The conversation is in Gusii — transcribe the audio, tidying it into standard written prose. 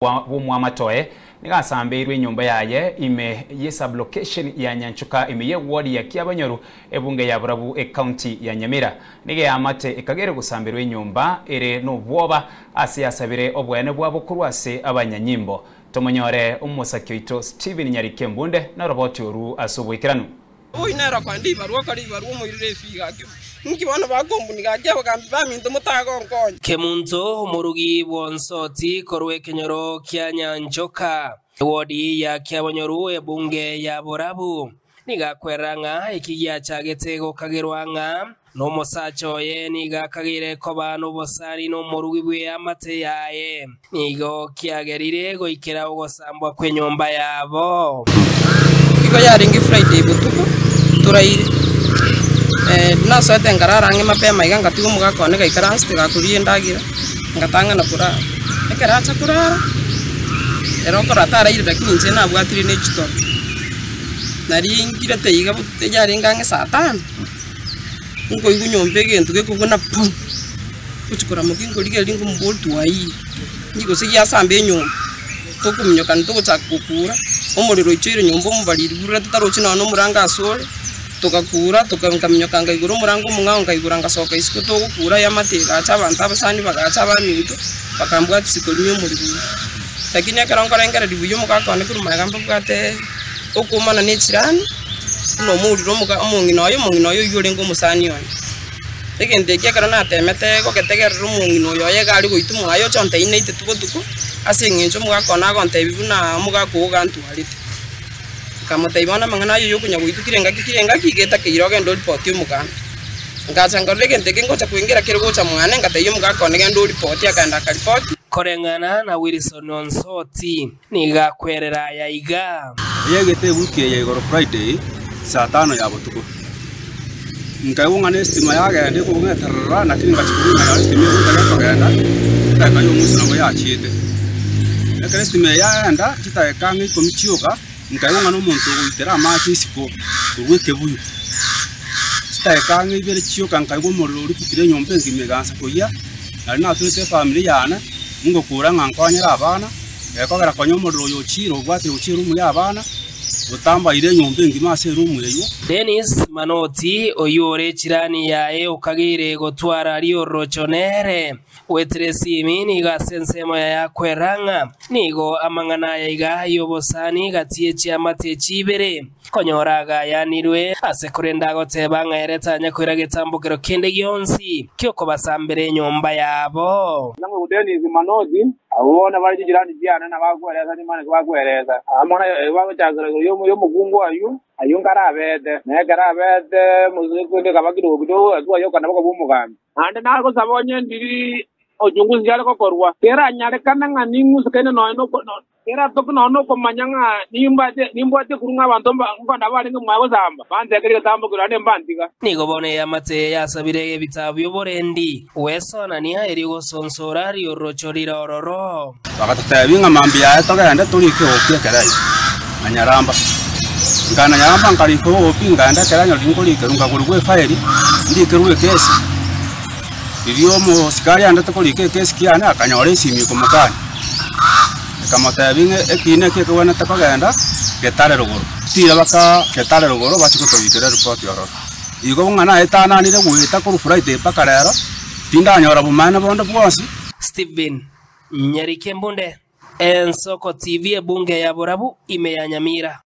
Bw'omwamate oye nigo asambeirwe enyomba yaye ime ye sublocation ya Nyanchuka ime y'eward ya Kiabanyoru ebunge ya Borabu ecounty ya Nyamira. Nigo eamate ekagere gosamberwa enyomba ere nobwoba ase yasabire oboene bwabo korwa ase abanyanyimbo. Tomonyore omosaki oito Stephen Nyarike Mbunde noroboti oru ase oboikeranu. Oyio nere okoenda ribarua okore ribarua omoirere efiga gaki. Inki bono bakombuni gaki abagambi baminto motagonkonya? Kemunto omorugi bw'onsoti korwa ekenyoro kia Nyanchoka, ewodi ya Kiabonyoru ebunge ya Borabu, nigo akwerera ng'a eki giachagete gokagerwa ng'a Nomosacha oye nigo akageire koba nobosani nomorugi bw'eamate yaye, nigo kiagerire goikera ogosambwa kw'enyomba yabo. Igo yarenge Friday botuko toraire, nasoete nkarara ang'e mapema iga ngatiga omogaka one gaikaransete gakoria endagera, ngatang'ana korara. Ekero acha korara, ere okorora taraire lakini inche nabwatire ne chitoro, nari nkirete iga yarenge ang'e saa tano. Nkoigwa nyomba egento gekogwa pu! Ngochia koramoka nkorigereria nkomoboria twaiyire, inki gose giasamba enyomba, tokominyokana togochaka gokura, omorero oichoire nyomba omobariri burure totarochi nonya na omorango ase ore, togakura toka nkaminyoka nkaigora omorango omong'ao nkaigora ngasoka isiko togokura eamate egacha abanto abasani bagacha abaminto, bakambwatisia korimia omorero oyio. Lakini ekero nkorengereria buya omogaka one korwa magega mbabwate okoomana na echirani. Buna omourire omoga omong'ina oye, omong'ina oye oyio orenge omosani one. Egento ekio ekero natemete gogetegerera omong'ina oyo oye iga are goitwa mwaye oche ontebie naiteti botuko, ase eng'encho omogaka one agontebia buna omogaka oo iga antwarete. Nkamotebia bono amang'ana ayio yokonya goitwa kera engaki kera engaki iga etakeire ogende oripotie omoganda. Ngacha nkarora egento eke ngocha koingera kere gocha mwane, ngatebia omogaka one genda oripotie, akaenda akaripoti. Koreng'ana na Wilson Onsoti, Nigo akwerera aya iga. Eyegete ewiki eye igoro Friday saa tano ya botuko. Nkaigwa ng'a nesitima yagenda ekong'eterera lakini ngachia korwa ng'a esitima egoika gekogenda edageka ya omwisho nabo yachiete. Ekero esitima eye yaenda chidageka ang'e ikomi chioka, nkaigwa ng'a nomonto ogoitera amache isiko korwa ekebuyu. Chidageka ang'e ibere chioka nkaigwa omorero oria otukire enyomba engima egaansa koyia, nari naturete efamiri yane, ngokura ng'a nkonyere abana. Gekogera konya omorero oyo ochiire obwatire gochia erumu y'abana, otambaire enyomba engima ase erumu eyio. Dennis Manoti, oyio ore echirani yaye okageire gotwara riorocho nere goetera esimi nigo ase ensemo yaye akwera ng'a nigo amang'ana aya iga y'obosani gati ye chiamate echi ibere konyora agayanirwe ase korende agoteba ng'a ere tanya koira getambokero kende gionsi gi'okobasambera enyomba yabo. Dennis Manoti, Abwo bono bare chijirani chiane na bakweresa nimanye bakweresa. Amo na bagochakera igoro y'omokungu oyio, ayio nkarabete, na ekero abete omosunte ekaba kidogo kidogo, hatua y'okana bokaba omogambi. Naende nagosaba onye ndiri ochungusi are gokorwa, keranyarekane ng'a ning'usekaine nonya noko Keratoke nonya nokomanya ng'a nimbwate nimbwate korwa ng'a abanto nkonda barenge mwaye gosamba, bantekerie egetambo keria naende mbantiga. Nigo bono eamate eye yasabire ebitabu bi'oborendi gwesonania erio gosonsora riorocho rire ororo. Bagatotebia ng'a mambia yaye togende torike obopi ekerenyo na Nyaramba. Nkaenda Nyaramba nkarika obopi nkaenda ekerenyo riria nkorikerwa nkagorigwa efairi ndikerwe ekesi. Riria omosikari aendete korika ekesi kiane akanyora esimi ekomokania. Ekamotebia ng'a ekiina eke ekegwenerete kogenda getare rogoro. Tira baka getare rogoro bachie gotoikera eripoti ororo. Igo ng'a naetananire goeta korwa Friday mpaka rero, tindanyora bomaene bonde bwonsi. Stephen Nyarike Mbunde, Ensoko TV Ebunge ya Borabu ime ya Nyamira.